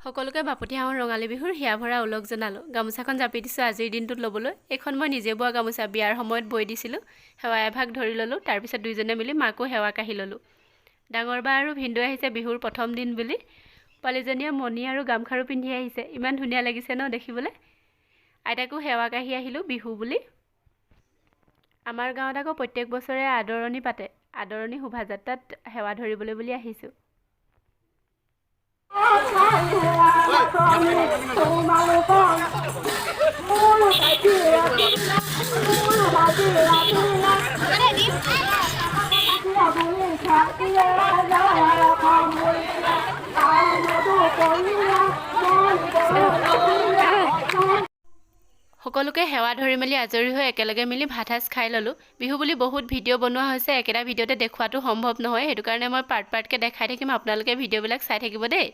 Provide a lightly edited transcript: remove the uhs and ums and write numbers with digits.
সকলোকে বাপতি সাহোন ৰঙালী বিহুৰ হিয়া ভৰা ওলগ জনালোঁ। গামোচাখন জাপি দিছোঁ আজিৰ দিনটোত ল'বলৈ। এইখন মই নিজে বোৱা গামোচা, বিয়াৰ সময়ত বৈ দিছিলোঁ। সেৱা এভাগ ধৰি ল'লোঁ। তাৰপিছত দুইজনে মিলি মাকো সেৱা কাঢ়ি ল'লোঁ। ডাঙৰ বা আৰু ভিনদেউ আহিছে বিহুৰ প্ৰথম দিন বুলি। পোৱালীজনীয়ে মণি আৰু গামখাৰু পিন্ধি আহিছে। ইমান ধুনীয়া লাগিছে ন দেখিবলৈ? আইতাকো সেৱা কাঢ়ি আহিলোঁ বিহু বুলি। আমাৰ গাঁৱত আকৌ প্ৰত্যেক বছৰে আদৰণি পাতে। আদৰণি শোভাযাত্ৰাত সেৱা ধৰিবলৈ বুলি আহিছোঁ। সকলোকে সেৱা ধৰি মেলি আজৰি হৈ একেলগে মিলি ভাত সাজ খাই ল'লোঁ। বিহু বুলি বহুত ভিডিঅ' বনোৱা হৈছে, একেটা ভিডিঅ'তে দেখুৱাটো সম্ভৱ নহয়। সেইটো কাৰণে মই পাৰ্ট পাৰ্টকৈ দেখাই থাকিম, আপোনালোকে ভিডিঅ'বিলাক চাই থাকিব দেই।